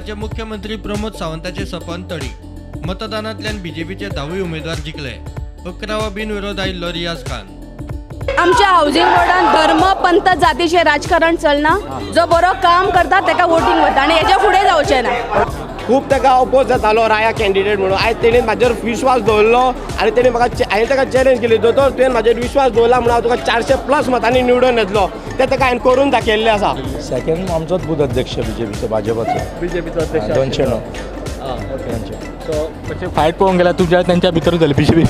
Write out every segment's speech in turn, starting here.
गोवाचे मुख्यमंत्री प्रमोद सावंताचे सपन तडी. मतदानांतल्यान बीजेपीचे 10वूय उमेदवार जिखले. 11वो बिनविरोध आयिल्लो रियाज खान. आमच्या हावजींग बोर्डान धर्म, पंथ, जातीचें राजकारण चलना. जो बरो काम करता ताका वोटींग वता आनी हेच्या फुडें जावचें ना. खूब ताका अपोज जातालो राया कॅन्डिडेट म्हणून. आयज तेणेन म्हाजेर विश्वास दवरलो आनी तेणें म्हाका, हांवें ताका चॅलेंज केली, दोतोर, तुवें म्हाजेर विश्वास दवरला म्हणून हांव तुका 400+ मतांनी निवडून येतलो. तें ताका हांवें करून दाखयल्लें आसा. सेकंड आमचोच बूथ अध्यक्ष बीजेपीचो, भाजपाचो. बीजेपीचो अध्यक्ष. 209. सो कशें फायट पळोवंक गेल्यार तुमच्या तेंच्या भितर जाली बीजेपी?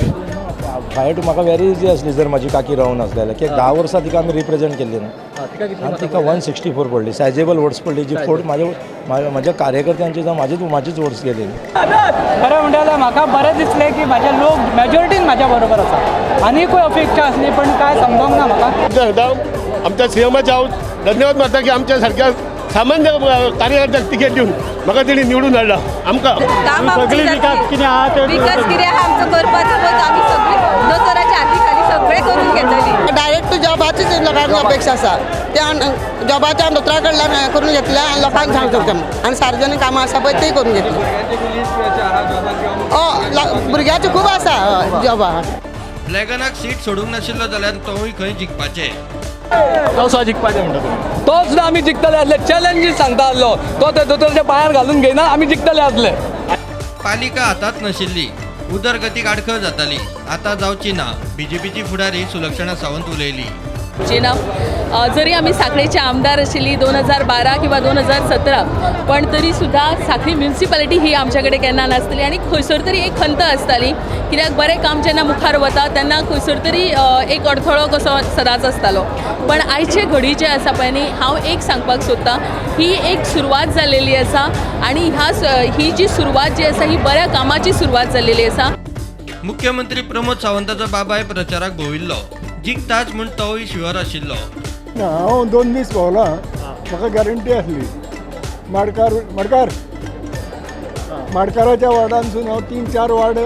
फायट म्हाका वेरी इजी आसली जर म्हाजी काकी रावून आसली जाल्यार, कित्याक 10 वर्सां तिका आमी रिप्रेजेंट केल्ली न्हू. तिका कितले? आनी तिका 164 पडली, सायजेबल वोट्स पडली, जी फोट म्हाज्या म्हाज्या कार्यकर्त्यांची जावं म्हाजीच वोट्स गेली. खरें म्हणटा जाल्यार म्हाका बरें दिसलें की म्हाजे लोक मेजॉरिटीन म्हाज्या बरोबर आसा. आनीकूय अपेक्षा आसली, पण कांय समजोंक ना म्हाका. आमच्या सीएमाचे हांव धन्यवाद मानता की आमच्या सारक्या सामान्य कार्यकर्त्याक तिकेट दिवन म्हाका तेणी निवडून हाडला आमकां. काम आमचें सगळी विकास कितें आहा ते विकास कितें आहा आमचो करपाचो पळय, आमी सगळी दोतोराच्या हाती खाली सगळें करून घेतली. डायरेक्ट जॉबाचीच लोकांक अपेक्षा आसा. ते जॉबाच्या दोतोरा कडल्यान करून घेतल्या आनी लोकांक सांगता शकता आनी सार्वजनीक कामां आसा पळय तीय करून घेतली. हय, भुरग्याची खूब आसा, हय, जॉबां. फ्लॅगनाक सीट सोडूंक नाशिल्लो जाल्यार तोवूय खंय जिखपाचे. तो सुद्दां जिखपाचें म्हणटा तुमी? तो सुद्दां आमी जिखतले आसले. चॅलेंजीस सांगता आसलो तो, ते दोतोरच्या पांयार घालून घेयना, आमी जिखतले आसले. पालिका हातांत नाशिल्ली, उदरगतीक आडखळ जाताली, आतां जावची ना, बीजेपीची फुडारी सुलक्षणा सावंत उलयली. जेना जरी आमी साखळेचे आमदार आशिल्ली 2012 किंवा 2017, पण तरी सुद्दां साखळी म्युनिसिपालिटी ही आमच्या कडेन केन्ना नासतली आनी खंयसर तरी एक खंत आसताली, कित्याक बरें काम जेन्ना मुखार वता तेन्ना खंयसर तरी एक अडथळो कसो सदांच आसतालो. पण आयचे घडी जे आसा पळय न्ही, हांव एक सांगपाक सोदतां, ही एक सुरवात जाल्लेली आसा आनी ही जी सुरवात जी आसा ही बऱ्या कामाची सुरवात जाल्लेली आसा. मुख्यमंत्री प्रमोद सावंताचो बाबाय प्रचाराक भोविल्लो. जिखताच म्हूण तोवूय शुअर आशिल्लो. ना, हांव 2 दीस भोंवलां, म्हाका गॅरंटी आसली. माडकार माडकार माडकाराच्या वॉर्डानसून हांव 3-4 वार्ड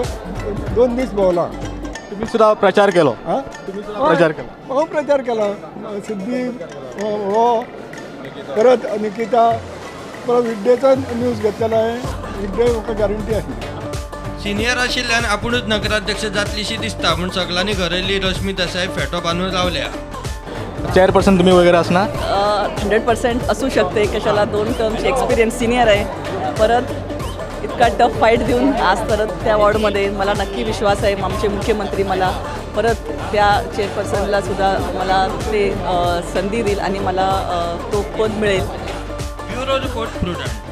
2 दीस भोंवलां. तुमी सुद्दां प्रचार केलो? आं. तुमी सुद्दां प्रचार केलो? हांव प्रचार केला. सिद्धी हो, परत निकिता, परत विड्डेचो न्यूज घेतलेलो हांवें. विड्डे म्हाका गॅरंटी आसली. सिनियर आशिल्ल्यान आपुणूच नगराध्यक्ष जातलीशी दिसता म्हूण सगळ्यांनी घरयल्ली रश्मी देसाय फेटो बांदून रावल्या. चेअरपर्सन तुम्ही वगैरे असणार? 100% असू शकते. कशाला, 2 टर्मची एक्सपिरियन्स, सिनियर आहे. परत इतका टफ फाईट देऊन आज परत त्या वॉर्डमध्ये मला नक्की विश्वास आहे, आमचे मुख्यमंत्री मला परत त्या चेअरपर्सनला सुद्धा मला ते संधी देईल आणि मला तो पद मिळेल. Bureau report, Prudent.